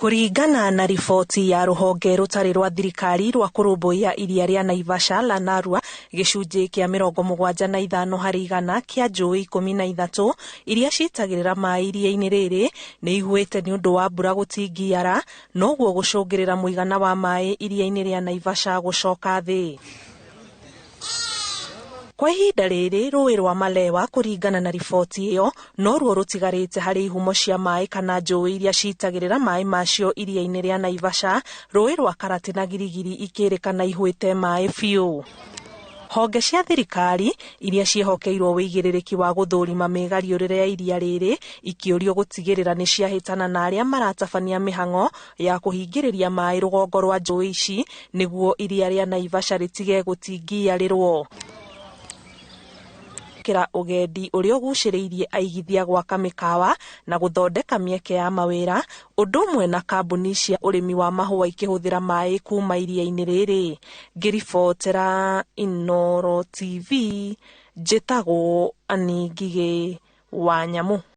Kũringana na riboti ya rũhonge rũtarĩ rwa thirikari rwa kũrũmbũiya iria rĩa Naivasha Lanarua, gĩcunjĩ kĩa 75 harĩ igana kĩa njũĩ 13 iria citagĩrĩra maĩ iria-inĩ rĩrĩ nĩ ihũĩte nĩ ũndũ wa mbura gũtingiara, noguo gũcũngĩrĩra mũigana wa maĩ iria-inĩ rĩa Naivasha gũcoka thĩ. Kwa ihinda rĩrĩ rũĩ rwa Malewa kũringana na riboti ĩyo noruo rũtigarĩte harĩ ihumo cia maĩ kana njũĩ iria citagĩrĩra maĩ macio iria-inĩ rĩa Naivasha, rũĩ rwa Karati na Girigiri ikĩrĩkana ihũĩte maĩ biũ. Honge cia thirikari iria ciĩhokeirwo wĩigĩrĩrĩki wa gũthũrima mĩgariũrĩre ya iria rĩrĩ ikĩũrio gũtigĩrĩra nĩ ciahĩtana na arĩa maratabania mĩhang'o ya kũhingĩrĩria maĩ rũgongo rwa njũĩ ici nĩguo iria rĩa Naivasha rĩtige gũtingiarĩrwo. Kĩra ũgendi ũrĩa ũgucĩrĩirie aigithia gwaka mĩkawa na gũthondeka mĩeke ya mawĩra, ũndũ ũmwe na kambuni cia ũrĩmi wa mahũa ikĩhũthĩra maĩ kuma iria-inĩ rĩrĩ. Ngĩribotera Inooro TV, njĩtagwo Annie Ngigĩ wa Nyamũ.